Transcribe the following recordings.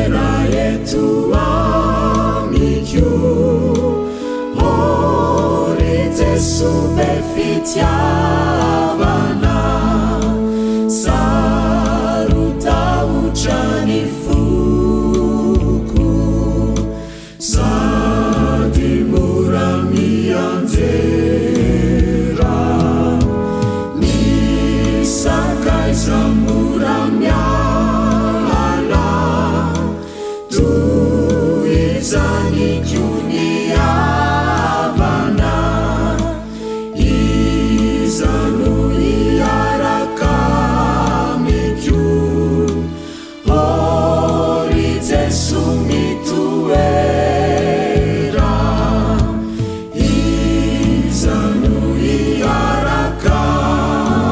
Mitoera eto amiko, ô ry Jesoa be fitiavana, Saro-tahotra ny foko, Sady mora mianjera. Ny sakaiza mora miala, Toy izany koa ny havana. Iza no hiaraka amiko? Ô ry Jesoa mitoera, Iza no hiaraka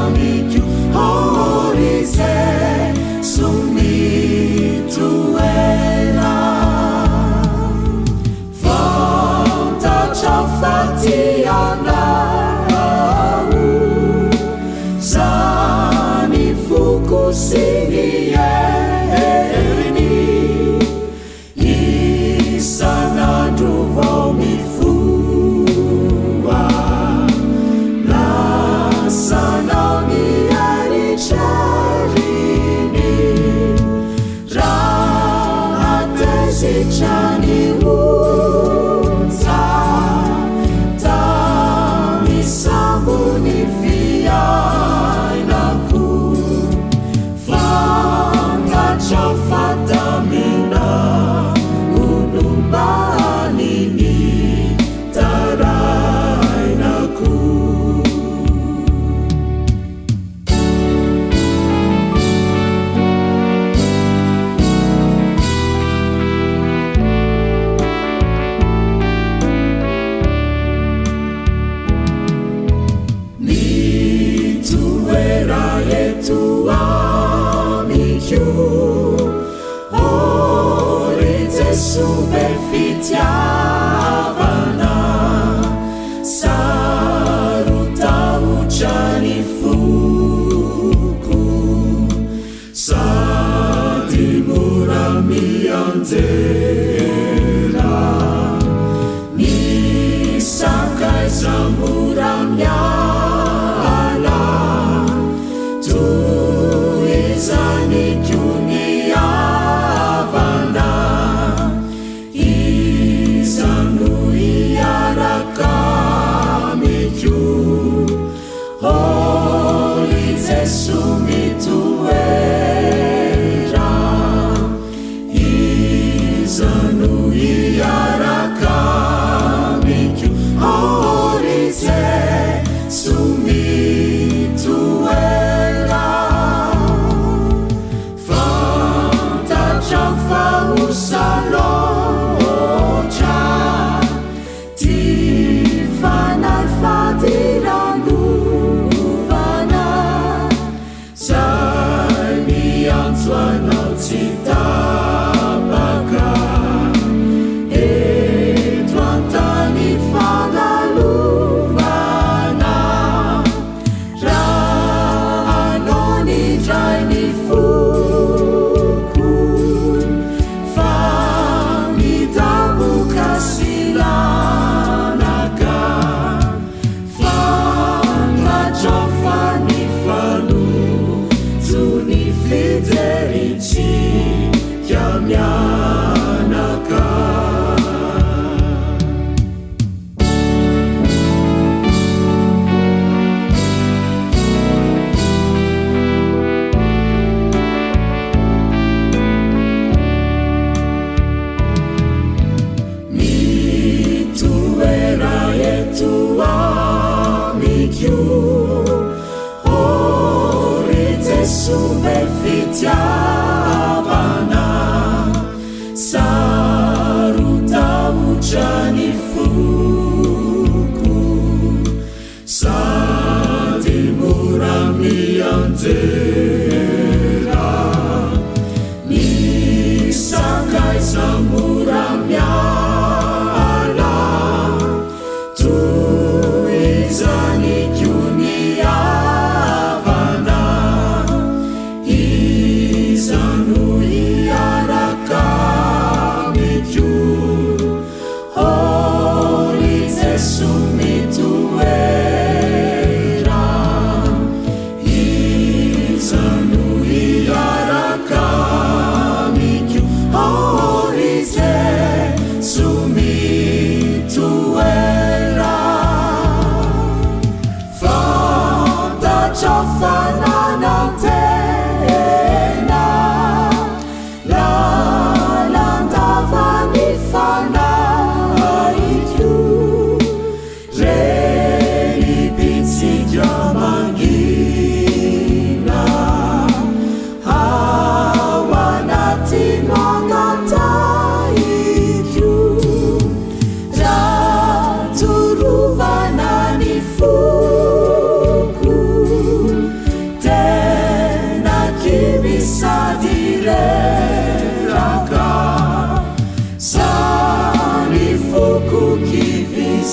amiko? Ô ry Jesoa mitoera. Fantatrao fa tia anao Zany foko sy ny heriny Isan'andro vao mifoha Lasanao ny eritreriny Raha tezitra ny onja Tamisambo ny fiainako Fantatrao fa tamina Onombany ny tarainako. Mitoera eto amiko, ô ry Jesoa be fitiavana, Saro-tahotra ny foko, Sady mora mianjera. Ny sakaiza mora miala, Toy izany koa ny havana. Iza no hiaraka amiko? Ô ry Jesoa mitoera, Iza no hiaraka amiko? Ô ry Jesoa mitoera. Fantatrao fa ho salotra Ty fanahy fadiranovana Zay miantso anao tsy tapaka Eto an-tany fandalovana Raha anao ny dray ny foko.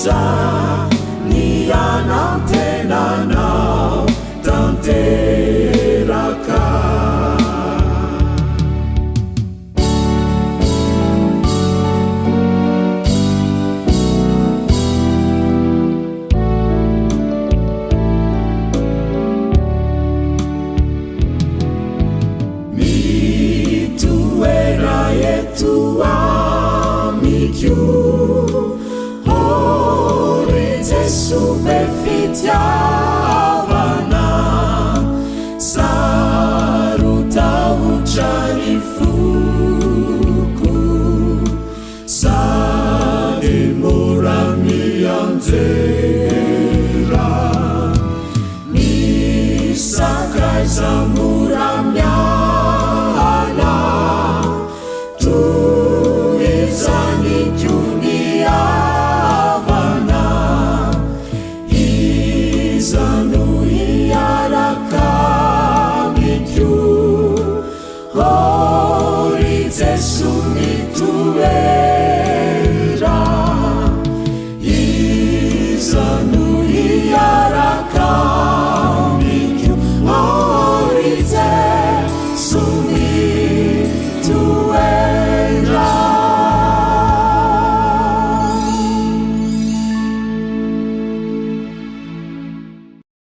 sisa ny anantenanao tanteraka. Mitoera eto amiko, ô ry Jesoa be fitiavana.